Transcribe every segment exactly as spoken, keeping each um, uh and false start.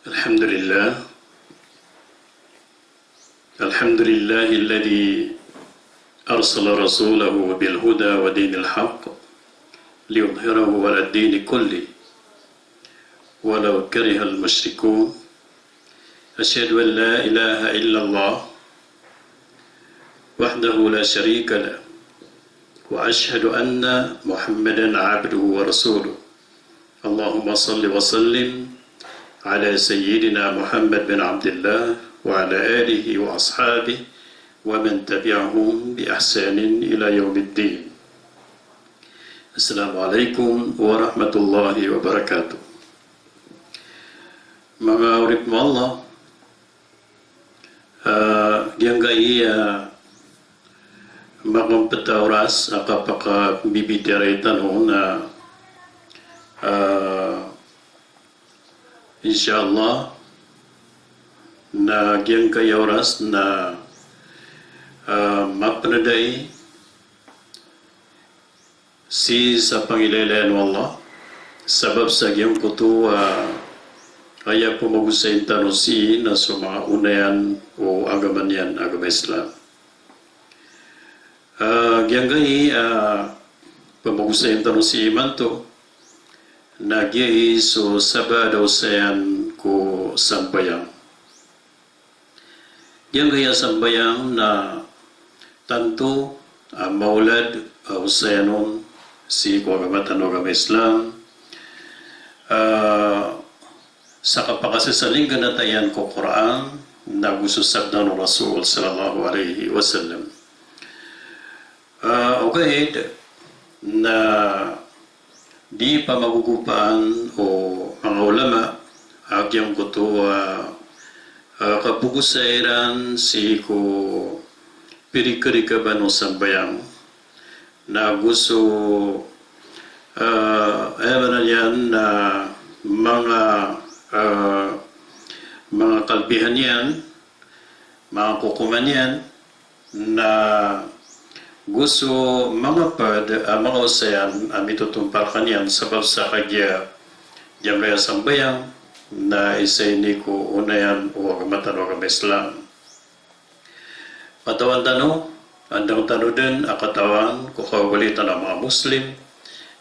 الحمد لله. الحمد لله الذي أرسل رسوله بالهدى ودين الحق ليظهره على الدين كله ولو كره المشركون. أشهد أن لا إله إلا الله وحده لا شريك له، وأشهد أن محمدا عبده ورسوله. اللهم صل وسلم على سيدنا محمد بن عبد الله وعلى آله وأصحابه ومن تبعهم بإحسان إلى يوم الدين. السلام عليكم ورحمة الله وبركاته. Manga oripn o Allah, ah, giyangkai a makampt a oras a kapakambibitiyarai tano na, ah, insha Allah, na giyangkai a oras na, ah, mapnday sii sa pangilaylayan o Allah, sabap sa giyangkoto a, ah, aya pmagosayn tano sii na so manga onayan o agama niyan, agama Islam. Ah, giyangkai a, ah, pmagosayn tano sii imanto, na giya i so sabaad a osayan ko sambayang. Giyangkai a sambayang na tanto a maolad a osayan on sii ko agama tano a agama Islam, ah, sa kapakasasalingganata iyan ko Qur'an, nago so sabda o Rasul sallallahu alaihi wasallam. Ah, ogaid na di pamagogopaan o manga ulama a giyangkoto a, ah, kapagosay iran sii ko pirikarikaban o sambayang, nago so, ah, aya maana niyan na manga, ah, manga kalbihan iyan, manga kokoman iyan, nago so manga pd a manga osayan a mitotompar kaniyan sabap sa kagiya giyangkai a sambayang na isa ini ko onayan o agama tano a agama Islam. Katawan tano, andang tano dn a katawan ko kababaloy tano a manga Muslim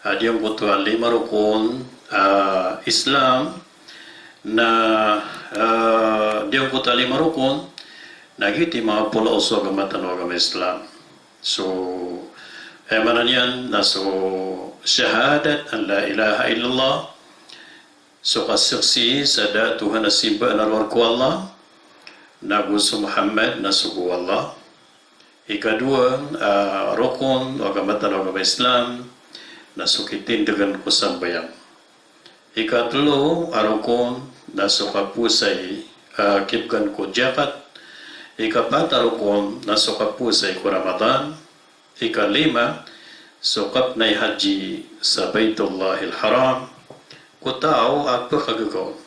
a giyangkoto a lima rokon a Islam, na, ah, giyangkoto a lima rokon na giyoto i manga polaos o agama tano a agama Islam. So, aya maana niyan na so shahadat an la ilaha illallah, so kasaksii sa da a tohan a simbaan a rowar ko Allah, nago so Muhammad na sogo o Allah. Ikadowa a, ah, rokon o agama tano a agama Islam na so kitindgan ko sambayang. Ikatlo a rokon na so kapowasa i, ah, kibgan ko jakat. Ikapat a rokon na so kapowasa i ko Ramadan. Ikalima, so kapnay haji sa Baitullahil Haram ko taw a pkhagaga on.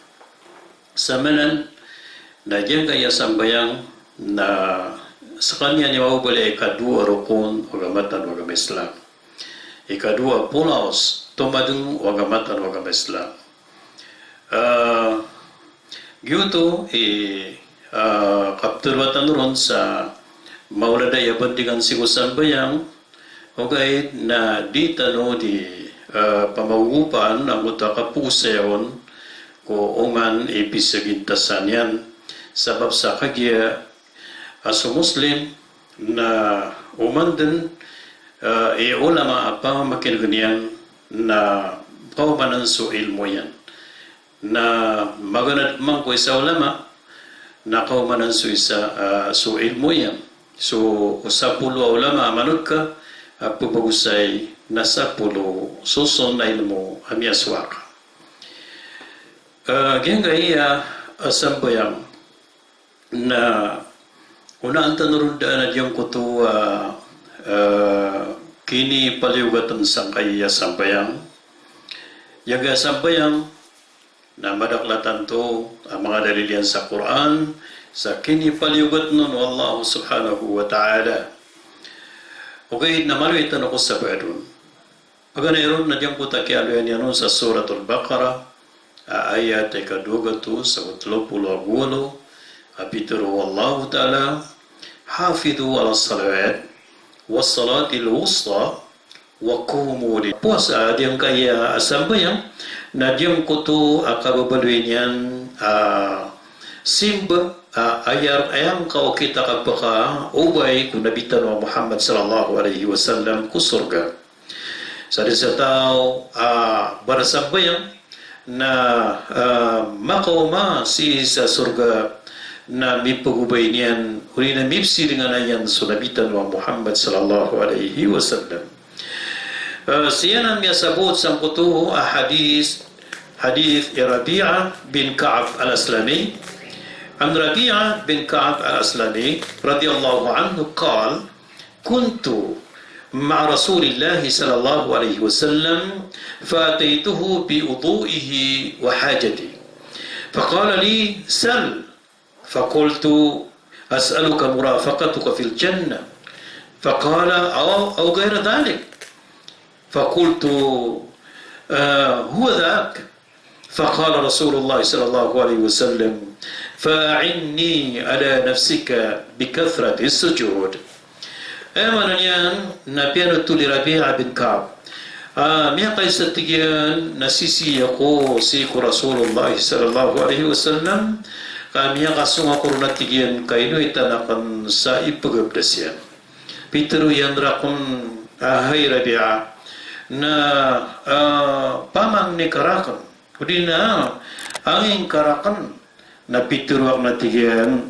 Samanan na giyangkai a sambayang na skaniyan i mababaloy a ikadowa a rokon o agama tano a agama Islam. Ikadowa a polaos, tomadeng o agama tano a agama Islam. Ah, giyoto i, ah, kaptharoa tano ron sa maolad a aya bandingan sii ko sambayang, ogaid na di tano di, ah, pamagogopaan angkoto a kapowasa on ko oman i pisagintasan iyan. Sabap sa kagiya a so Muslim na oman dn, ah, i ulama a pamakinegen iyan na kaomanan so ilmo iyan. Na maganad man ko isa a ulama na kaomanan so isa, ah, so ilmo iyan. So sapolo a ulama a manood ka a pphagosay na sapolo soson a ilmo a miyasowa ka. Ah, giyangkai a, ah, sambayang na onaan tano ron daan a giyangkoto a, ah, kinipaliyogat on sangkai a sambayang. Giyangkai a sambayang na madakl a tanto a manga dalil iyan sa Qur'an, sa kinipaliyogat on o Allah subhanahu wa ta'ala. Ogaid na maloy tano ko sabaad on. Paganay ron na giyangkoto a kiyaaloya niyan on sa Suratul Baqarah, a, ayat a ika dowa gatos ago telo polo ago walo, a pitharo o Allahu Ta'ala, "Hafidhu alas salawat, was salatil wusta, wa qumu li." Powasa, giyangkaya a sambayang, na giyangkoto a kababaloy niyan a simba, a aya, aya ngka okit a kapakaobay ko Nabi tano a Muhammad sallallahu alaihi wasallam ko sorga. Sadn sa taw a barasambayang na, ah, makaoma sii sa sorga na mipagobay niyan, odi na mipsiringan iyan so Nabi tano a Muhammad sallallahu alaihi wasallam. Ah, sii anan miyasabot sangkoto a hadith, hadith i Rabi'ah bin Ka'b al-Aslami. An Rabi'ah bin Ka'b al-Aslami radiyallahu anhu qal, "Kuntu ma'a Rasulillahi sallallahu alaihi wasallam, fa ataituhu bi wudu'ihi wa hajatihi. Fa qala li, 'Sal.' Fa qultu, 'As'aluka murafaqataka fil jannah.' Fa qala, 'Aw, aw ghayra dhalik.' Fa qultu, 'Ah, huwa dhak.' Fa qala Rasulullah sallallahu alaihi wasallam, 'Fa a'inni ala nafsika bi kathratis sujud.'" Aya maana niyan na piyanothol i Rabi'ah bin Ka'b a miyakaisa, tig iyan, na sisii ako sii ko Rasulullah sallallahu alaihi wasallam, ka miyakasong ako ron, a tig iyan, ka inoitan akn sa ipagabdas iyan. Pitharo iyan rakn a, hay Rabi'ah, na, ah, pamangni ka rakn, odi na angin ka rakn. Na pitharo akn, a tig iyan,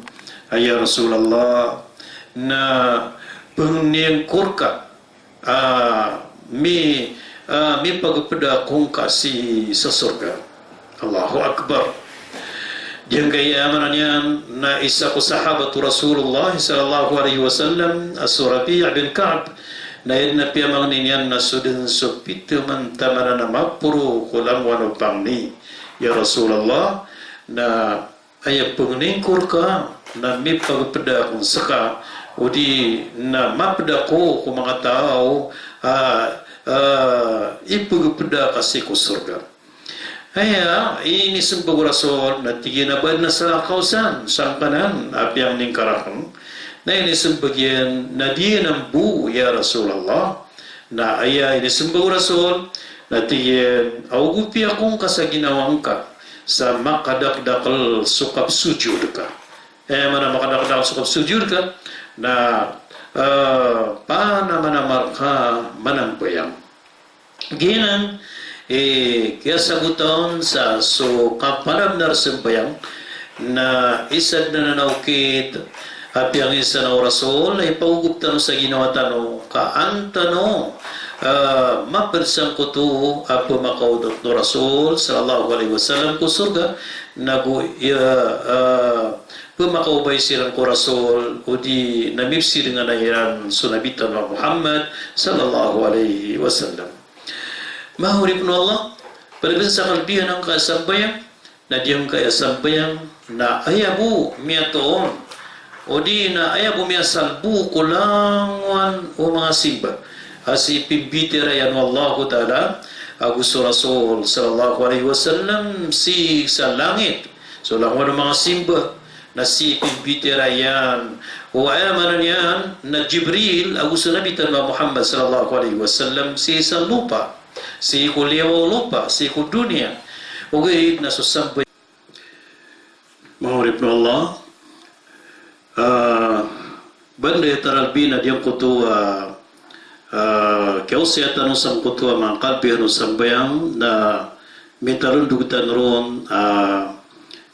a ya Rasulullah, na pangnin ko rka a mi, a mipagpda ako ngka sii sa sorga. Allahu Akbar. Giyangkaya maana niyan na isa ko sahabat o Rasulullah sallallahu alaihi wasallam a so Rabi'ah bin Ka'b, na aya dn a piyamangni niyan na so dn so pito man taman a maporo ko langowan o pangni, ya Rasulullah, na aya pangnin ko rka na mipagpda akn ska, odi na mapda ako ko manga taw a, a ipagpda ka sii ko sorga. Aya inismbag o Rasul na tig iyan a ba dn a salakaw san sangkanan a piyangnin ka rakn. Na inismbag iyan na di anan bo, ya Rasulullah. Na aya inismbag o Rasul na tig iyan a ogopi ako ngka sa ginawa ngka sa makadakdakl so kapsojod ka. Aya maana makadakdakl so kapsojod ka na, eh, panamanamar ka manambayang. Giyanan i kiyasabotan sa so kapanabnar sambayang, na isa dn anan a okit a piyangisa o Rasul a ipagogop tano sa ginawa tano ka an tano, ah, mapd sangkoto a pmakaonot o Rasul sallallahu alaihi wasallam ko sorga, nago, ah, ah, pmakaobay siran ko Rasul, odi na mipsiringan iran so Nabi tano a Muhammad sallallahu alaihi wasallam. Manga oripn o Allah, pd pn sa kalbihan angkai a sambayang, na giyangkai a sambayang na aya bo miyatoon, odi na aya bo miyasalbo ko langowan o manga simba a sii pmbitiyarai o Allahu Ta'ala ago so Rasul sallallahu alaihi wasallam sii sa langit, so langowan o manga simba, na sii pmbitiyarai o, aya maana niyan na Jibril ago so Nabi tano a Muhammad sallallahu alaihi wasallam sii sa lopa, sii ko liyawaw o lopa, sii ko doniya. Ogaid na so sambayang, manga oripn o Allah, ah, banda iyan a lbi na giyangkoto a, ah, kiyaosaya tano sangkoto a manga kalbihan o sambayang na mitalondog tano ron, ah,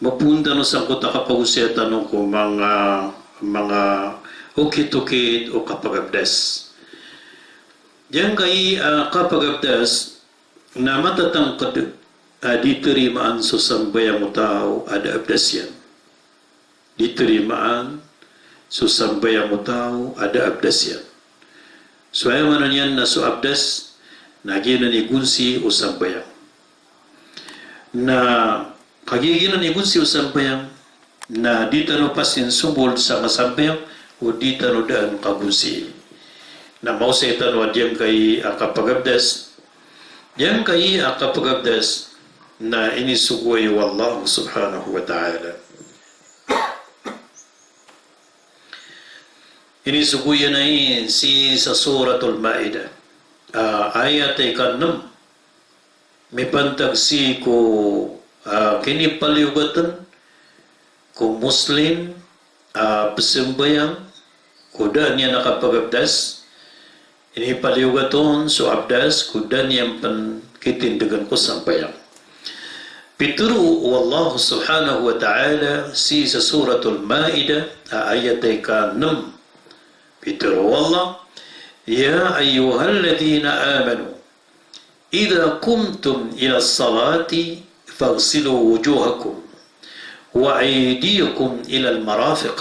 mapoon tano sangkoto a kapagosaya tano ko manga, manga okit-okit o kapagabdas. Giyangkai a kapagabdas na matatangkd a di tarimaan so sambayang o taw a da a abdas iyan. Di tarimaan so sambayang o taw a da a abdas iyan. So aya maana niyan na so abdas na giyanan i gonsi o sambayang. Na kagiya giyanan i gonsi o sambayang, na di tano pasin sombold sa kasambayang, o di tano daan kagonsi. Na maosay tano a giyangkai a kapagabdas. Giyangkai a kapagabdas na inisogo o Allah subhanahu wa ta'ala. Inisogo iyan ai sii sa Suratul Ma'idah, ah, ayat a ika nem. Mipantag sii ko, ah, kinipaliyogatn ko Muslim a pzambayang ko da niyan a kapagabdas, inipaliyogat on so abdas ko da niyan pn kitindgn ko sambayang. Pitharo o Allah subhanahu wa ta'ala sii sa Suratul Ma'idah, a ayat a ika nem. Pitharo o Allah, "Ya ayyuhalladhina amanu, idha qumtum ila salati faghsilu wujuhakum wa aydiyakum ila al-marafiq,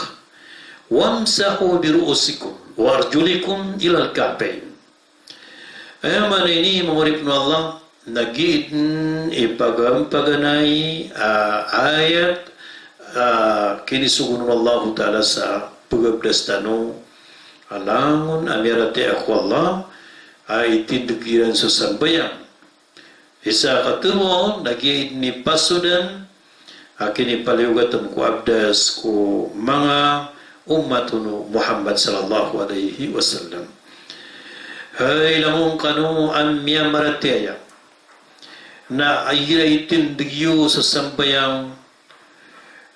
wamsahu bi ru'usikum wa arjulikum ila al-ka'bayn." Aya maana ini, manga oripn o Allah, na giya dn i pagampaganay a ayat a kinisogoon o Allahu Ta'ala sa pagabdas tano, a langon a miyaratiyaya ko Allah a itindg iran so sambayang. Isa a katharo on, na giya dn i pasodan a kinipaliyogatn ko abdas ko manga ummat o Muhammad sallallahu alaihi wasallam. Hay langon kano a miyamaratiyaya, na igira itindg iyo so sambayang,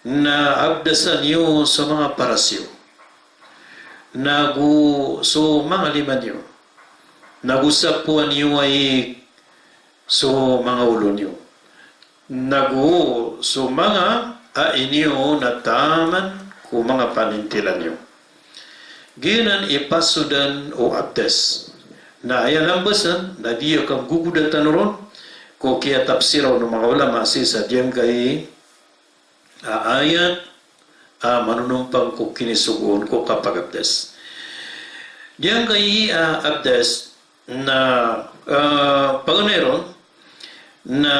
na abdasan iyo so manga paras iyo, nago so manga lima niyo, nago sapoan iyo ai so manga olo niyo, nago so manga ai niyo na taman ko manga panintilan iyo. Giyanan i pasodan o abdas. Na aya lambasn na di akn gogoda tano ron ko kiyatapsira on o manga ulama sii sa giyangkai a ayat a manonompang ko kinisogoon ko kapagabdas. Giyangkai a abdas na, ah, paganay ron na,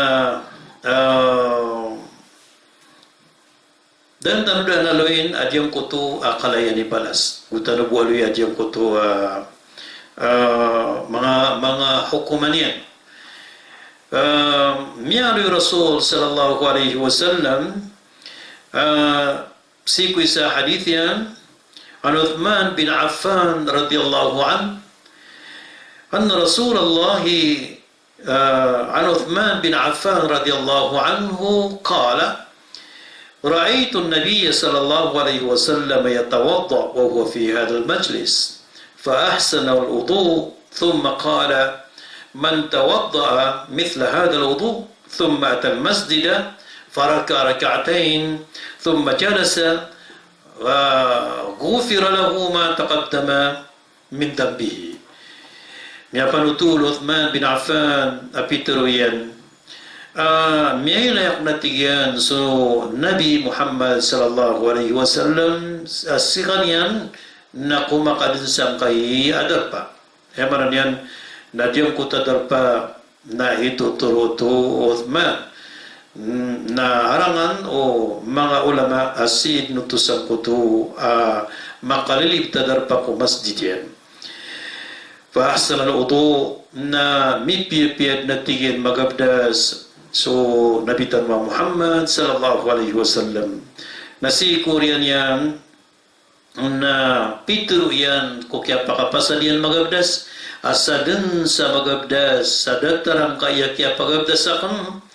ah, da tano dn aloyin a giyangkoto a kalayan i balas. Go tano bo aloy a giyangkoto a, ah, manga, manga hokoman iyan. Ah, miyaaloy o Rasul sallallahu alaihi wasallam, ah, sii ko isa a hadith iyan, an Uthman bin Affan radiyallahu anhu, anna Rasulullah, ah, an Uthman bin Affan radiyallahu anhu qala, رأيت النبي صلى الله عليه وسلم يتوضأ وهو في هذا المجلس، فأحسن الوضوء، ثم قال: من توضأ مثل هذا الوضوء، ثم أتى المسجد، فركع ركعتين، ثم جلس، غفر له ما تقدم من ذنبه. Miyapanothol o Uthman bin Affan a pitharo iyan, ah, miyailay akn a tig iyan so Nabi Muhammad sallallahu alaihi wasallam, ah, skaniyan na komakadn sangkai a darpa. Aya maana niyan na giyangkoto a darpa na itothoro oto o Uthman. Na arangan o manga ulama a sii dn oto sangkoto a makalilibet a darpa ko masjid iyan. Fa ahsanal wudu, na mipiyapiya dn a tig iyan magabdas so Nabi tano a Muhammad sallallahu alaihi wasallam. Na sii ko oriyan iyan, na pitharo iyan ko kiyapakapasad iyan magabdas, a sadn sa magabdas sa datar angkaya kiyapagabdas akn,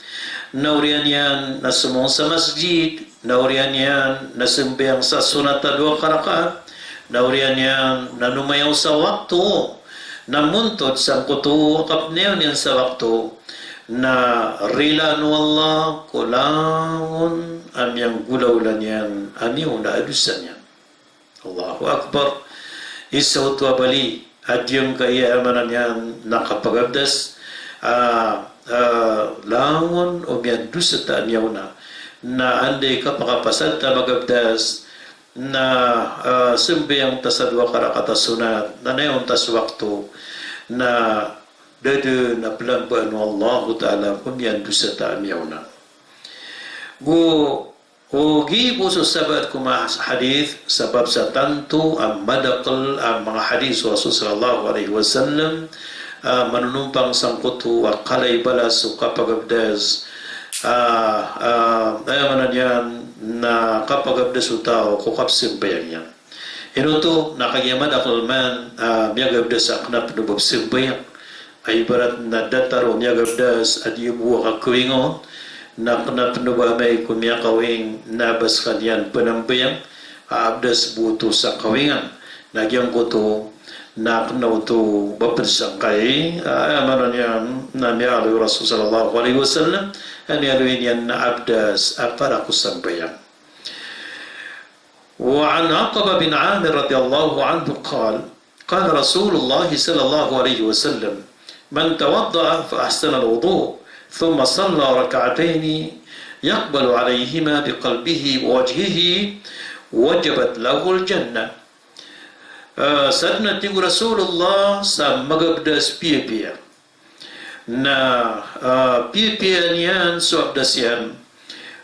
na oriyan iyan na somong sa masjid, na oriyan iyan na sambayang sa sonat a dowa ka rakaat, na oriyan iyan na nomayaw sa wakto, na montod sangkoto a kapnayaw niyan sa wakto, na rilaan o Allah ko langon a miyanggolawla niyan a miyaona a dosa niyan. Allahu Akbar. Isa oto a bali a giyangkaya, aya maana niyan na kapagabdas, ah, ah, langon o miyandosa ta a miyaona. Na anda i kapakapasad ta magabdas, na, ah, sambayang ta sa dowa ka rakaat a sonat, na nayawn ta so wakto, na da dn a plambaan o Allahu Ta'ala ko miyandosa ta a miyaona. Go O giya bo so sabaad ko manga hadith, sabap sa tanto a madakl a manga hadith o Rasul sallallahu alaihi wasallam, a manonompang sangkoto a kala i balas o kapagabdas, ah, ah, aya maana niyan na kapagabdas o taw ko kapsambayang iyan. Ino oto, na kagiya madakl man a miyagabdas a kna pn o ba psambayang. A ibarat na datar o miyagabdas a di bo a kakawinga on, na kna pn o ba amay ko miyakawing na ba skaniyan pnambayang, a abdas bo oto sa kawingan. Na giyangkoto na kna oto ba pd sangkai, ah, aya maana niyan na miyaaloy o Rasul sallallahu alaihi wasallam, a miyaaloy niyan na abdas a para ko sambayang. وعن عقبة بن عامر رضي الله عنه قال: قال رسول الله صلى الله عليه وسلم: من توضأ فأحسن الوضوء ثم صلى ركعتين يقبل عليهما بقلبه ووجهه وجبت له الجنة. Ah, sadn a tig o Rasulullah sa magabdas piyapiya. Na, ah, piyapiya niyan so abdas iyan.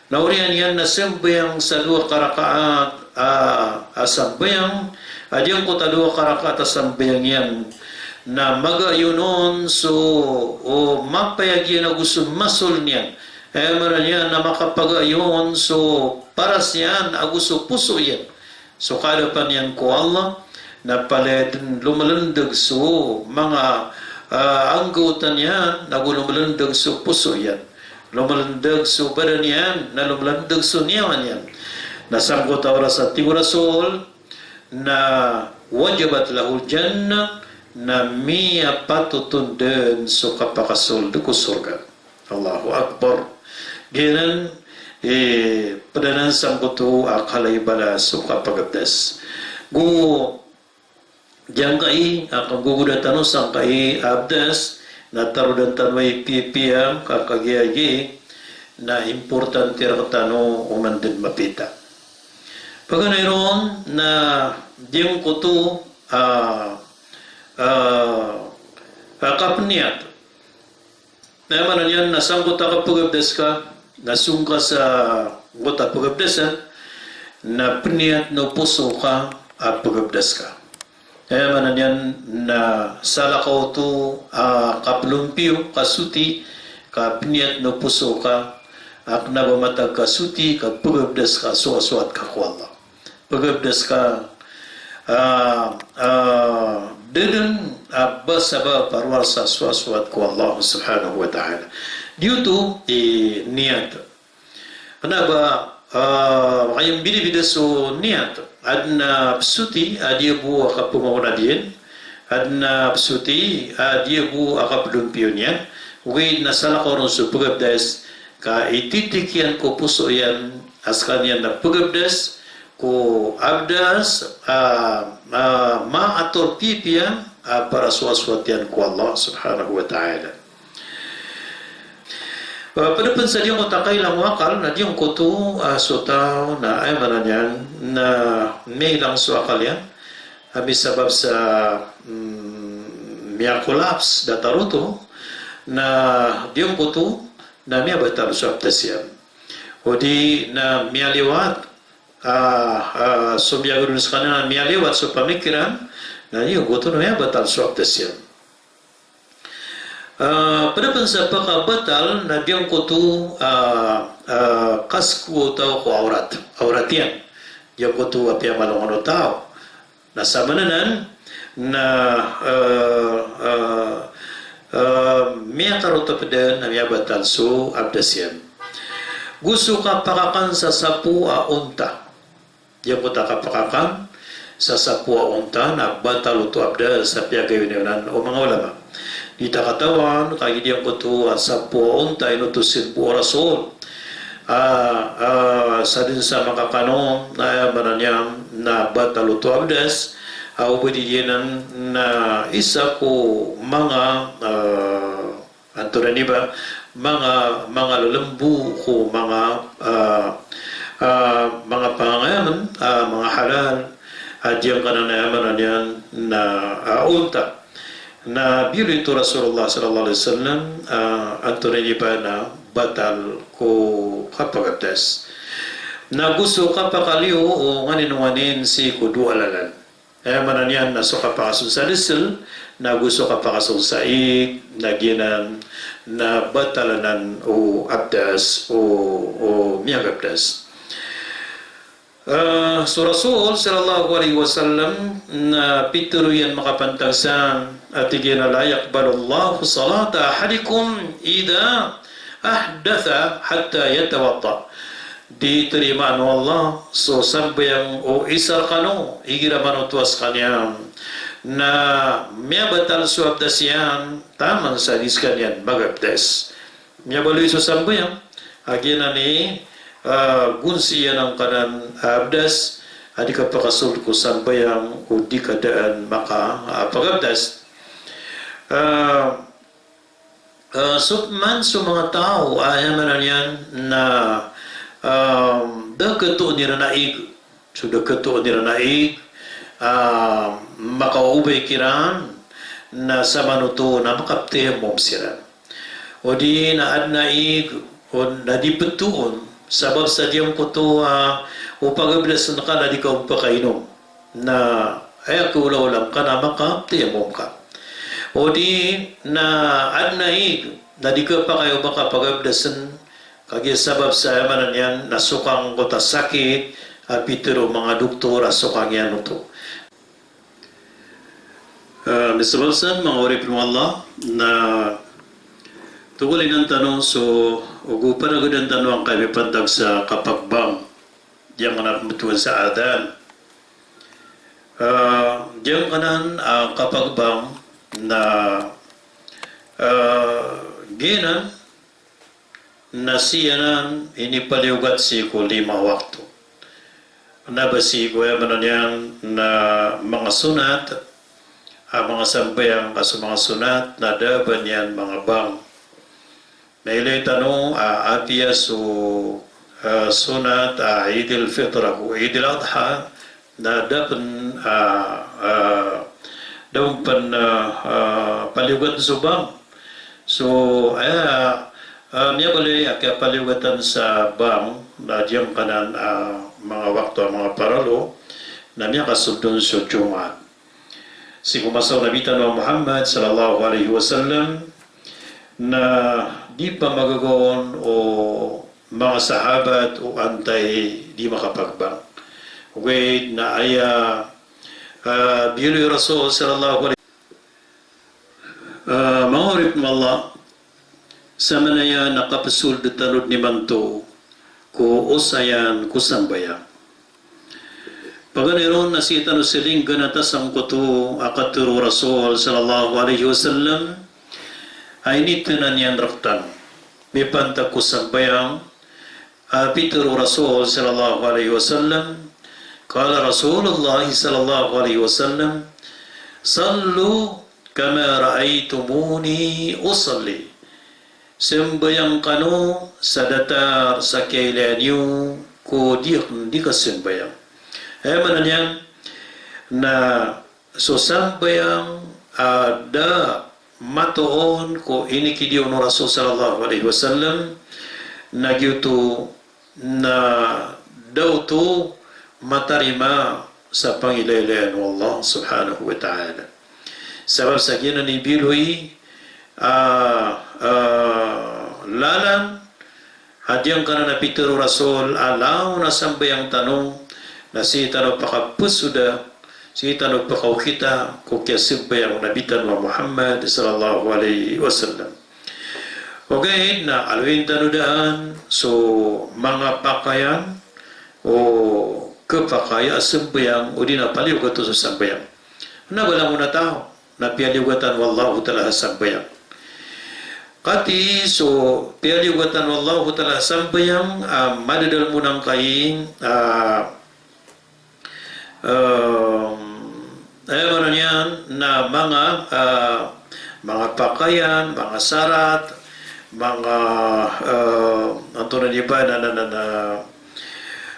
Na oriyan iyan na sambayang sa dowa ka rakaat, ah, a sambayang, a giyangkoto a dowa ka rakaat a sambayang iyan na magaayon on so, o, mapayag iyan ago so masol niyan. Aya maana niyan na makapagaayon so paras iyan ago so poso iyan. So kaadapan iyan ko Allah, na palaya dn lomalndg so manga, ah, anggawta niyan, nago lomalndg so poso iyan. Lomalndg so badan iyan, na lomalndg so niyawa niyan. Na sangkoto a oras a tig o Rasul, na wajabat lahul jannah, na miyapatot on dn so kapakasold ko sorga. Allahu Akbar. Giyanan, eh, pd anan sangkoto a kala i balas o kapagabdas. Go giyangkai a kagogoda tano sangkai a abdas, na tarodan tano i piyapiya ka kagiya giya na importante rktano oman dn mapita. Paganay ron na giyangkoto a, a, a kapniyat. Na aya maana niyan na sangkoto a kapagabdas ka, na song ka sa giyangkoto a pagabdasan, na pniyat o poso ka a pagabdas ka. Aya maana niyan na salakaw oto a kaplompiyo, kasoti, ka pniyat o poso ka, a kna ba matag kasoti, ka pagabdas ka, sowasowat ka ko Allah. Pagabdas ka, ah, ah, da dn a ba sabap a rowar sa sowasowat ko Allah subhanahu wa ta'ala. Giyoto i niyat. Kna ba, ah, makaimbidabida so niyat. Adn a psoti a di bo a kapmawna diyan. Adn a psoti a di bo a kapdompiyo niyan. Ogaid na salakaw ron so pagabdas ka ititik iyan ko poso iyan a skaniyan na pagabdas ko abdas, ah, ah, maator pipiya, ah, para sowasowat iyan ko Allah subhanahu wa ta'ala. Ah, pd pn sa giyangkoto a kailang o akal na giyangkoto, ah, so taw na aya maana niyan na miyailay so akal iyan, a misabap sa, mm, miyakolaps datar oto, na giyangkoto na miyabatal so abdas iyan. Odi na miyaliwat, ah, ah, so miyagdon skaniyan na miyaliwat so pamikiran, na giyangkoto na miyabatal so abdas iyan. Ah, pd pn sa pakabatal na giyangkoto, ah, ah, kasko o taw ko awrat, awrat iyan. Giyangkoto a piyamalongan o taw. Na samanan na, ah, ah, ah, miyakarotop dn na miyabatal so abdas iyan. Go so kapakakan sa sapo a onta. Giyangkoto a kapakakan sa sapo a onta na batal oto a abdas sa piyagayonayonan o manga ulama. Di ta katawan ka giyangkoto a sapo a onta inoto sii bo o Rasul. Ah, ah, sa dn sa makakan on, na aya maana niyan na batal oto a abdas, ah, o ba di giyanan na isa ko manga, ah, antonaa ini ba, manga, manga lolombo ko manga, ah, ah, manga pangangayaman, ah, manga halal, ah, giyangkanan a aya maana niyan na, ah, onta. Na biyaloy oto o Rasulullah sallallahu alaihi wasallam, ah, antonaa ini ba na batal ko kapagabdas. Na go so kapakaliyo o nganin o nganin sii ko dowa a lalan. Aya maana niyan na so kapakasong sa dsl, Na go so kapakasold sa ig, na giyanan na batal anan o abdas o, o miyagabdas. Ah, so Rasul sallallahu alaihi wasallam na pitharo iyan makapantag san, a tig iyan a, "La yaqbalullahu salata ahadikum idha ahdatha hatta yatawadda." Di tarimaan o Allah so sambayang o isa rkano igira manoto a skaniyan na miyabatal so abdas iyan taman sa di skaniyan magabdas. Miyabaloy so sambayang a giyanan i, ah, gonsi iyan angkanan a abdas a di kapakasold ko sambayang o di ka daan maka, ah, pagabdas. Ah, Ah, so pman so manga taw a aya maana niyan na, ah, da khatoon iran a ig. So da khatoon iran a ig, ah, makaobay kiran na samanoto na makaptayammum siran. O di na adn a ig, o na di ptoon, sabap sa giyangkoto a, o pagabdasan ka na di ka on pakainom. Na aya kaolaola ngka na makaptayammum ka. O di na adn a ig na di ka pakay o makapagabdasan, kagiya sabap sa aya maana niyan na sokang oto a sakit a pitharo o manga doktor a sokang iyan oto. Ah, misabap san manga oripn o Allah na tokolinan tano so, ogo panagadan tano angkai mipantag sa kapagbang. Giyangkanan a pmbtowan sa adhan. Ah, giyangkanan a kapagbang na, ah, giyanan na sii anan inipaliyogat sii ko lima wakto. Na ba sii ko aya maana niyan na manga sonat, ah, manga sambayang a so manga sonat na da a ba niyan manga bang. Na ilay tano, ah, apiya so, ah, sonat, ah, Eidil Fitr ago Eidil Adha, na da pn, ah, ah, da pn, ah, ah, paliyogat so bang. So, aya, ah, miyabaloy a kiyapaliyogatan sa bang na giyangkanan a manga wakto a manga paralo na miyakasold on so Jumaat. Sii ko masa o Nabi tano a Muhammad sallallahu alaihi wasallam na di pamagagaon o manga sahabat o antai di makapagbang. Ogaid na aya, ah, biyaloy o Rasul sallallahu alaihi, ah, manga oripn o Allah, sa manaya na kapsold tano dn imanto ko osayan ko sambayang. Paganay ron na sii tano salinggan a tasangkoto a katharo o Rasul sallallahu alaihi wasallam a inithanan iyan rktano mipantag ko sambayang, a pitharo o Rasul sallallahu alaihi wasallam, qala Rasulullah sallallahu alaihi wasallam, "Sallu kama ra'aitumuni usalli." Sambayang kano sa datar sa kiyailaya niyo ko di, di kasambayang. Aya maana niyan na so sambayang a da matoon ko inikidiya on o Rasul sallallahu alaihi wasallam, na giyoto na da oto matarima sa pangilaylayan o Allah subhanahu wa ta'ala. Sabap sa giyanan i biyaloy a, ah, lalan a giyangkanan a pitharo o Rasul a langon a sambayang tano na sii tano pakapsoda, sii tano pakaokita ko kiyasambayang o Nabi tano a Muhammad sallallahu alaihi wasallam. Ogaid na aloyin tano daan so manga pakayan o khapakay a sambayang odi na paliyogat o so sambayang. Na ba langon a taw na piyaliyogatan o Allahu Ta'ala a sambayang. Katii so piyaliyogatan o Allahu Ta'ala a sambayang, ah, madadalm on angkai, ah, Ehm, aya maana niyan na manga, ah, manga pakayan, manga sarat, manga, eh, antonaa ini ba na, na, na, na,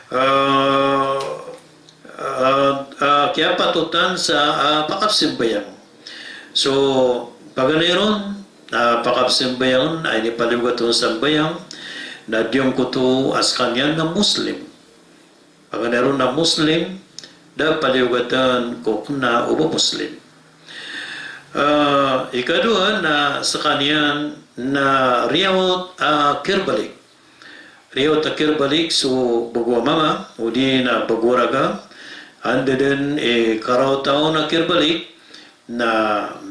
eh, eh, eh, kiyapatotan sa, ah, pakapsambayang. So, paganay ron, ah, pakapsambayang, ah, inipaliyogat on sambayang, na giyangkoto a skaniyan na Muslim. Paganay ron na Muslim, da paliyogatan ko kna o ba Muslim. Ah, ikadowa na skaniyan na riyaot a kirbalik. Riyaot a kirbalik so bago a mama, odi na bago a raga, anda dn i karaotan a kirbalik, na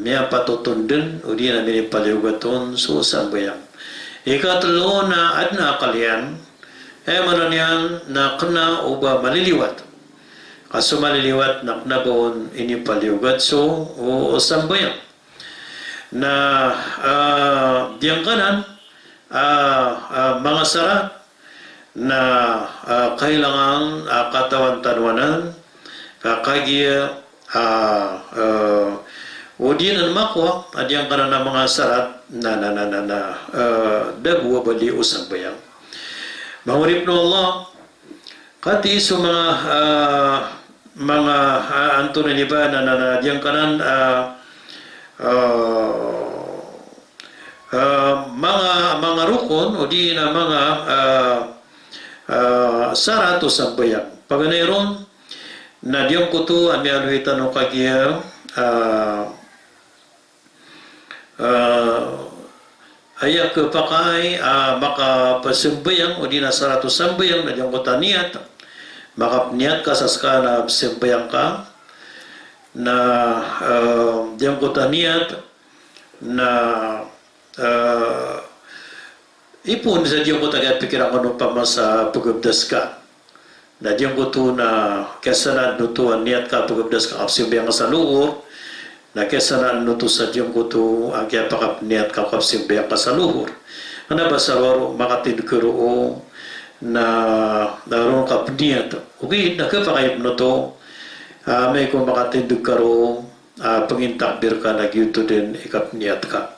miyapatot on dn, odi na minipaliyogat on so sambayang. Ikatlo na adn a akal iyan, aya maana niyan na kna o ba maliliwat. Ka so maliliwat na kna ba on inipaliyogat so, o, o sambayang. Na, ah, giyangkanan, ah, ah, manga sarat na, ah, kailangan, ah, katawan tano anan, ka kagiya, ah, ah, odi na makowa, ah, giyangkanan a manga sarat na, na, na, na, na, ah, da bo a bali o sambayang. Manga oripn o Allah, katii so manga, ah, manga, ah, antonaa ini ba na, na, na giyangkanan, ah, ah, ah, manga, manga rokon, odi na manga, ah, ah, sarat o sambayang. Paganay ron, na giyangkoto a miyaaloy tano kagiya, ah, ah, aya khapakay a makapasambayang, odi na sarat o sambayang, na giyangkoto a niyat. Makapniyat ka sa ska na psambayang ka, na, ah, giyangkoto a niyat, na, ah, ipoon sa giyangkoto a kapikiran ka opama sa pagabdas ka. Na giyangkoto na kiyasanaan oto a niyat ka a pagabdas ka a kapsambayang ka sa lohor, na kiyasanaan oto sa giyangkoto a kiyapakapniyat ka a kapsambayang ka sa lohor. Kna ba sa rowaro makatindg ka roo na, na roo kapniyat. Ogaid na khapakay pn oto, ah, amay ko makatindg ka roo, ah, pangintakbir ka na giyoto dn i kapniyat ka.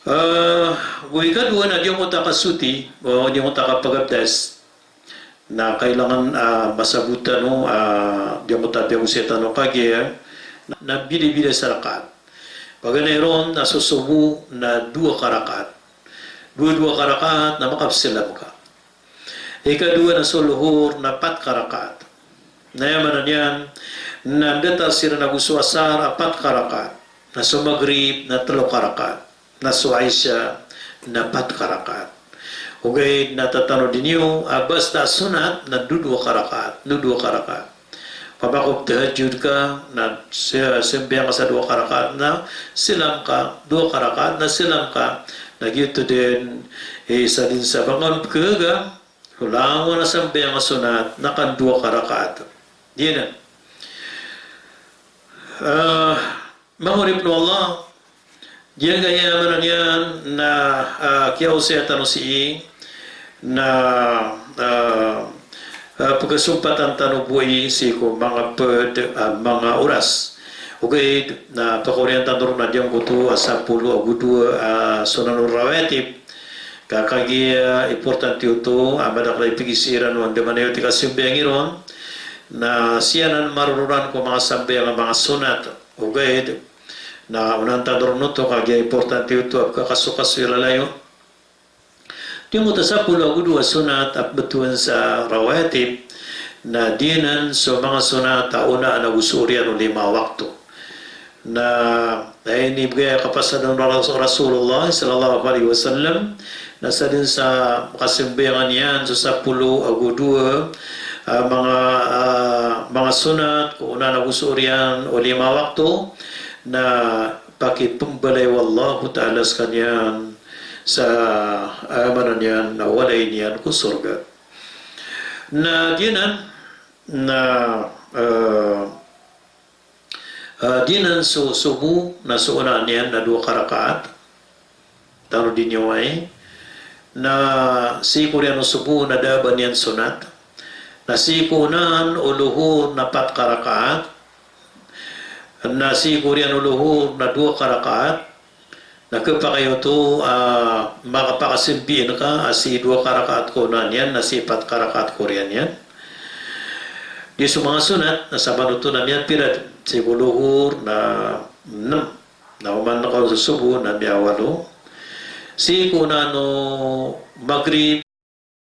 Ah, go ikadowa na giyangkoto a kasoti, o giyangkoto a kapagabdas, na kailangan, ah, masabot tano, ah, giyangkoto a piyagosay tano kagiya, na bida-bida sa rakaat. Paganay ron na so sobo na dowa ka rakaat. Dowa-dowa ka rakaat na makapsalam ka. Ikadowa na so lohor na pat ka rakaat. Na aya maana niyan, na datar siran ago so asar a pat ka rakaat. Na so magrib na tlo ka rakaat. Na so isha na pat ka rakaat. Ogaid na tatanodi niyo a basta a sonat na dodowa ka rakaat, dodowa ka rakaat. Opama ko ptahajjud ka, na sa-, sambayang ka sa dowa ka rakaat, na salam ka, dowa ka rakaat, na salam ka, na giyoto dn, eh, sa dn sa ba ngka on pkhaga, so langon a sambayang a sonat, na kna dowa ka rakaat. Giyanan. Ah, manga oripn o Allah, giyangkaya maana niyan na, ah, kiyaosaya tano sii na, ah, ah, pkhasompatan tano bo i sii ko manga pd, ah, manga oras. Ogaid na pakaoriyan tano ron na giyangkoto a sapolo ago dowa, ah, sunan o rawatib. Ka kagiya importante oto a madakl a ipagizaan o andamanaya o kasambayang iron, na sii anan maroroan ko manga sambayang a manga sonat. Ogaid na onaan tano ron oto kagiya importante oto a pkhakasokasoy lalayon. Giyangkoto a sapolo ago dowa a sonat a pmbtowan sa rawatib, na giyanan so manga sonat a onaan ago so oriyan o lima wakto. Na, na inibgay a kapasadan o Ras-, Rasulullah sallallahu alaihi wasallam, na sa dn sa kasambayangan iyan so sapolo ago dowa, ah, manga, ah, manga sonat ko onaan ago so oriyan o lima wakto, na pakipmbalay o Allahu Ta'ala skaniyan sa, ah, maana niyan na walay niyan ko sorga. Na giyanan, na, ah, Ah, giyanan so sobo na so onaan iyan na dowa ka rakaat. Tanodi niyo ai. Na sii ko oriyan o sobo na da a ba niyan sonat. Na sii ko onaan o lohor na pat ka rakaat. Na sii ko oriyan o lohor na dowa ka rakaat. Na khapakay oto, ah, makapakasambi ka, ah, sii dowa ka rakaat ko onaan iyan, na sii pat ka rakaat ko oriyan iyan. Di so manga sonat, na saman oto na miyapira, sii ko lohor na nem, na oman ka so sobo na miyawalo. Sii ko onaan o magrib